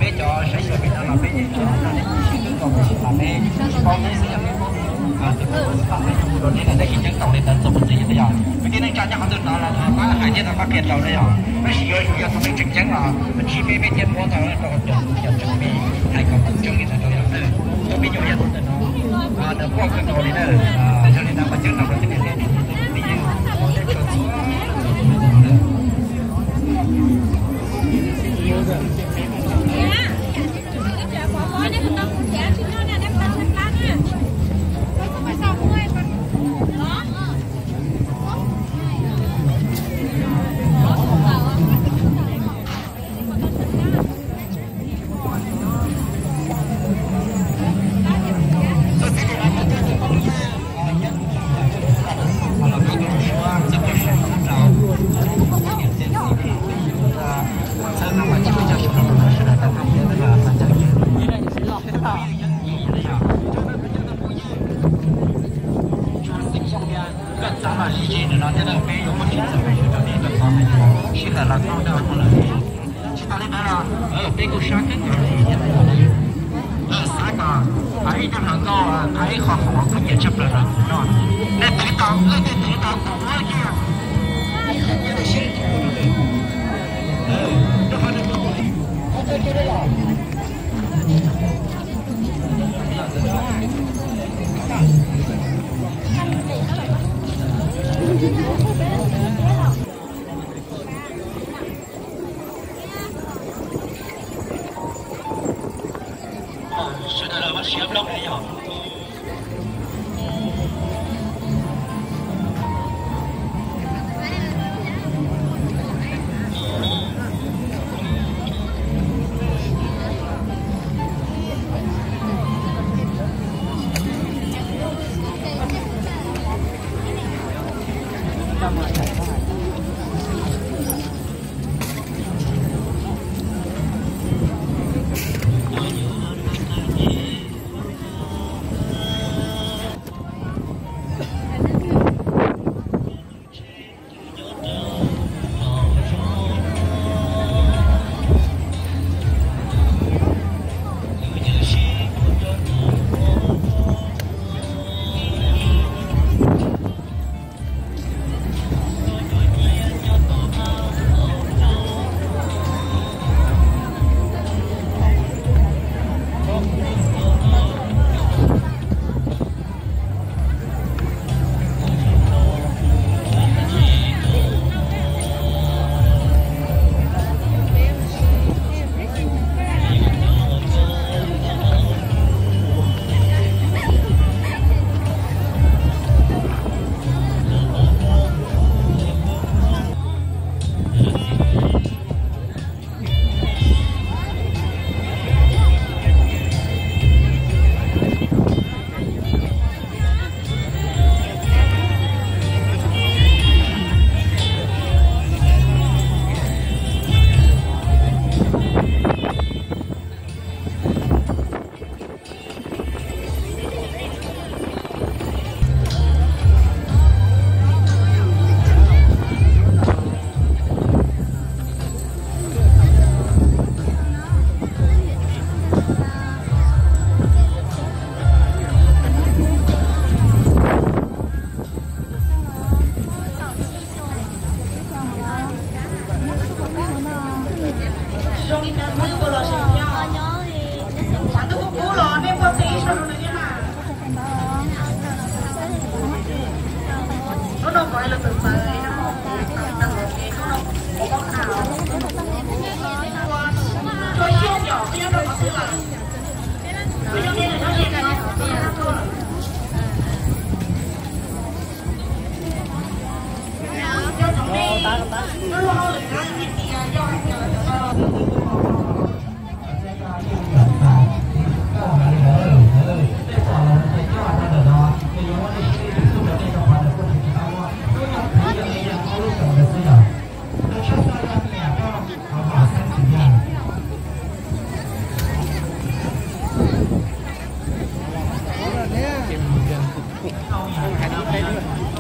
Peb cov saib xyuas pem no los peb yeej tsis tau mus sib pab peb, tsis paub peb xwb yog peb paub tus tus pab peb mus rau neb lawm, tab sis yeej tau li ntawd txog mus ntxiv yom. Kwv tij neej tsa nyob qhov twg hnov los thov pab hais thiab thov pab qhia rau na yom. Tab sis yuav yog tus neeg tseem ceeb los ntsib peb, peb thiaj muab tau rau tus yog tseem peb hais kom tseem ceeb li ntawd rau yom. Tus peb nyuam yog tus ntawm no, nws quaj kawg nkaus li na. Yog li ntawd mas ceeb rau peb tej niam tej txiv, tus peb yeej ua teb tso txhua tus li ntawd na. Koj txav los lig lig ntawm no thiab na, peb yuav muab tsis txog pem sawv rau nej rau qhov sij hawm los tau dab no lawm. Tsis tas li ntawd los peb kuj sab kawg nkaus li thiab na. Xav kom hais ib tug hluas nkauj hais ib qho qhov koj nyiam tshaj plaws rau kuv noj. Nej twv tau, leej twg twv tau kuv muab kiag. Sawv daws los siab nplooj na yom.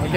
Ok.